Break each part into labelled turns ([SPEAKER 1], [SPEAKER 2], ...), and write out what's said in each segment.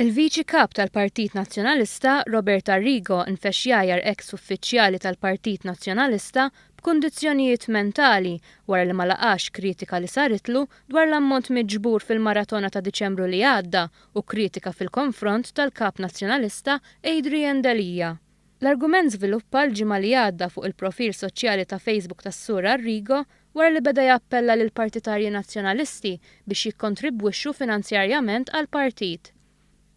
[SPEAKER 1] Il-Viċi Kap tal-Partit Nazzjonalista, Robert Arrigo nfexx jgħajjar eks uffiċjali tal-Partit Nazzjonalista b'kundizzjonijiet mentali wara li ma laqax kritika li saritlu dwar l-ammont miġbur fil-maratona ta' Diċembru li għadda u kritika fil-konfront tal-Kap Nazzjonalista Adrian Delia. L-argument żviluppa l-ġimgħa li għadda fuq il-profil soċjali ta' Facebook tas-Sur Arrigo wara li beda jappella lill-partitarji Nazzjonalisti biex jikkontribwixxu finanzjarjament għall-partit.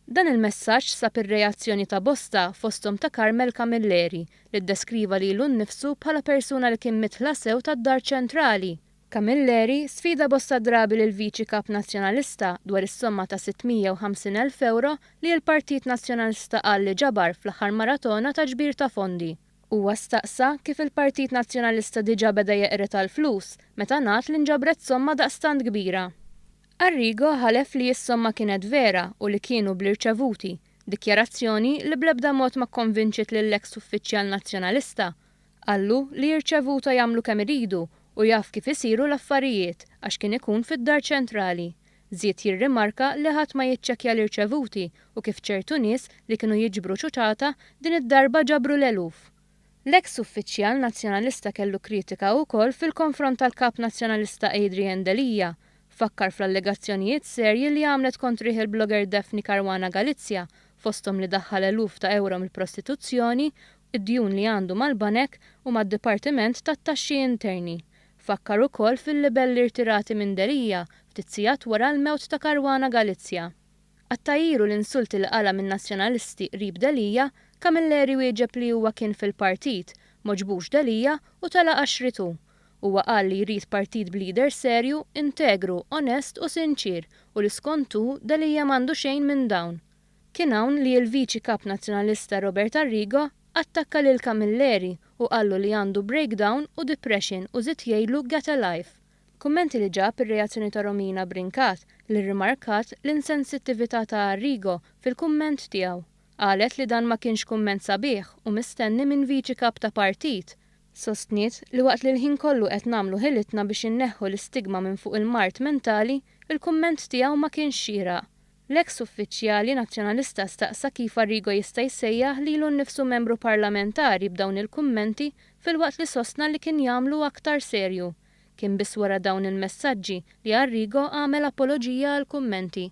[SPEAKER 1] Dan il-messaġġ sab ir-reazzjoni ta' bosta fosthom ta' Carmel Camilleri li ddeskriva lilu nnifsu bħala persuna li kien midħla sew tad-Dar Ċentrali. Camilleri sfida bosta drabi lill-Viċi Kap Nazzjonalista dwar is-somma ta' 650 elf ewro li l-Partit Nazzjonalista qal li ġabar fl-aħħar maratona ta' ġbir ta' fondi. Huwa staqsa kif il-Partit Nazzjonalista diġà beda jeqred għall-flus meta ngħad li nġabret somma daqstant kbira. Arrigo ħalef li s-somma kienet vera u li kienu bl-irċevuti, dikjarazzjoni li bl-ebda mod ma kkonvinċiet lill-eks uffiċjal Nazzjonalista. Qallu li irċevuta jagħmlu kemm iridu u jaf kif isiru l-affarijiet għax kien ikun fid-Dar Ċentrali. Żied jirrimarka li ħadd ma jiċċekkja l-irċevuti u kif ċertu nies li kienu jiġbru ċuċata din id-darba ġabru l-eluf. L-eks uffiċjal Nazzjonalista kellu kritika ukoll fil-konfront tal-Kap Nazzjonalista Adrian Delia. Fakkar fl-allegazzjonijiet serji li għamlet kontrih il-blogger Daphne Caruana Galizia fosthom li daħħal eluf ta' ewro mill-prostituzzjoni id-djun li għandu mal-banek u mad-Dipartiment tat-Taxxi Interni. Fakkar ukoll fil-libelli rtirati minn Delia ftit sigħat wara l-mewt ta' Caruana Galizia. Għat-tgħajjir u l-insulti li qala' minn Nazzjonalisti qrib Delia, Camilleri wieġeb li huwa kien fil-partit, m'għoġbux Delia u telaq għax ried hu. Huwa qal li jrid partit b'leader serju, integru, onest u sinċier u li skont hu Delia m'għandu xejn minn dawn. Kien hawn li l-Viċi Kap Nazzjonalista Robert Arrigo attakka lil Camilleri u qallu li għandu breakdown u depression u żied jgħidlu get a life. Kummenti li ġab ir-reazzjoni ta' Romina Brincat li rrimarkat l-insensittività ta' Arrigo fil-kumment tiegħu. Qalet li dan ma kienx kumment sabiħ u mistenni minn Viċi Kap ta' partit. Sostniet li waqt li l-ħin kollu qed nagħmlu ħilitna biex inneħħu l-istigma minn fuq il-mard mentali, il-kumment tiegħu ma kienx xieraq. L-eks uffiċjali Nazzjonalista staqsa kif Arrigo jista' jsejjaħ lilu nnifsu membru parlamentari b'dawn il-kummenti filwaqt li sostna li kien jagħmlu aktar serju. Kien biss wara dawn il-messaġġi li Arrigo għamel apoloġija għall-kummenti.